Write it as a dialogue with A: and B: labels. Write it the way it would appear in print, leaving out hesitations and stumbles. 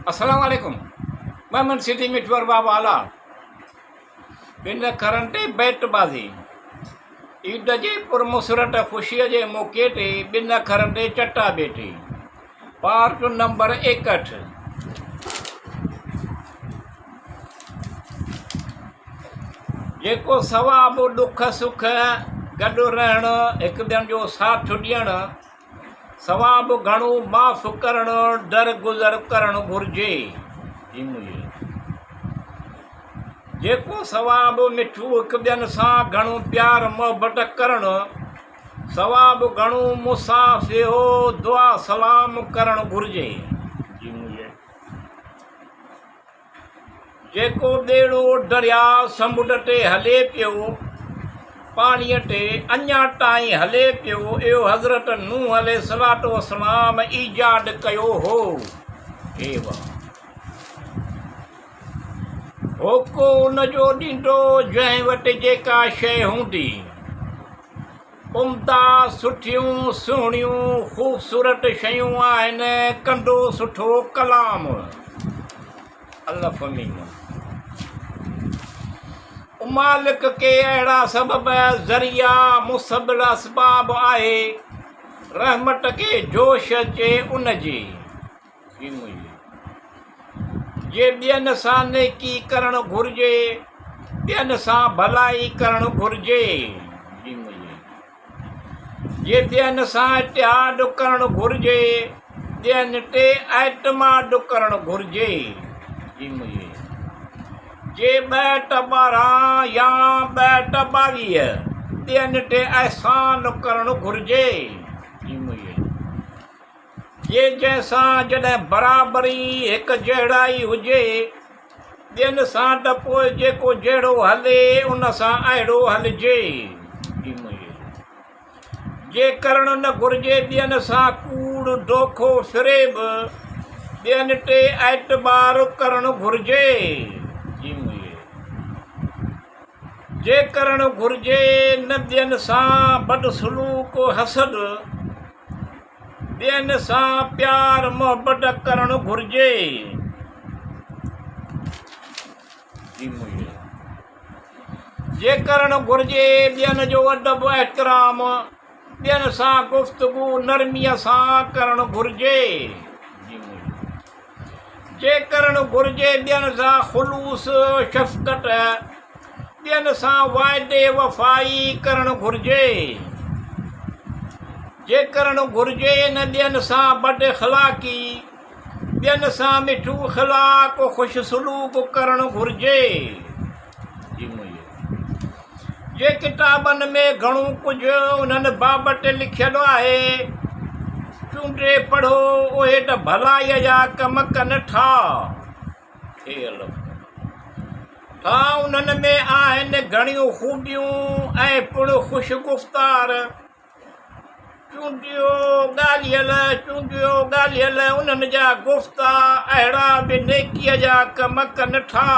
A: السلام عليڪم محمد سيٺي مٺو ارباب اعليٰ ٻن اکرن تي بيٽ بازي عيد جي پرمسرت خوشيء جي موقعي تي ٻن اکرن تي چٽا ڀيٽي پارٽ نمبر 61. جيڪو ثواب ڏک سک گڏ رهڻ هڪ ٻين جو ساٿ ڏيڻ ثواب گهڻو معاف ڪرڻ در گذر ڪرڻ گهرجي. جيڪو ثواب مٺو هڪ ٻين سان گهڻو پيار محبت ڪرڻ ثواب گهڻو مصافحو دعا سلام ڪرڻ گهرجي. جيڪو ٻيڙو درياء سمنڊ تي هلي پيو، پاڻيء تي اڃا تائين هلي پيو، اهو حضرت نوح عليه الصلوة والسلام ايجاد ڪيو هو. هوڪو ان جو ڏيندو جنهن وٽ جيڪا شيء هوندي. عمدا، سٺيون، سهڻيون، خوبصورت شيون آهن، ڪندو سٺو ڪلام. الف ميم. امالڪ ڪي اهڙا سبب، ذريعا، مسبب اسباب آهي، رحمت کي جوش اچي ان جي. جي ٻين سان نيڪي ڪرڻ گهرجي، ٻين سان ڀلائي ڪرڻ گهرجي. جي ٻين سان اتحاد ڪرڻ گهرجي، ٻين تي اعتماد ڪرڻ گهرجي. جي ٻه ته 12 يا ٻه ته 22، ٻين تي احسان ڪرڻ گهرجي. جي جنهن سان جڏهن برابري، هڪ جهڙائي، هجي، ٻين سان ته پوء جيڪو جهڙو هلي، ان سان اهڙو هلجي. جي ڪرڻ نه گهرجي ٻين سان ڪوڙ، دوکو، فريب، ٻين تي اعتبار ڪرڻ گهرجي. جي ڪرڻ گهرجي نه ٻين سان بدسلوڪ، حسد، ٻين سان پيار محبت ڪرڻ گهرجي. جي ڪرڻ گهرجي ٻين جو ادب احترام ٻين سان گفتگو نرميء سان ڪرڻ گهرجي. جي ڪرڻ گهرجي ٻين سان خلوص شفقت ٻين سان وعدي وفائي ڪرڻ گهرجي. جي ڪرڻ گهرجي نه ٻين سان بد اخلاقي ٻين سان مٺو اخلاق خوش سلوڪ ڪرڻ گهرجي. جي ڪتابن ۾ گهڻو ڪجهه انهن بابت لکيل آهي، چونڊي پڙهو، اهي ته ڀلائيء جا ڪم ڪن ٿا. ٿا انهن ۾ آهن گهڻيون خوبيون ۽ پڻ خوش گفتار. چونڊيو ڳالهيل، چونڊيو ڳالهيل انهن جا گفتا اهڙا به نيڪيء جا ڪم ڪن ٿا.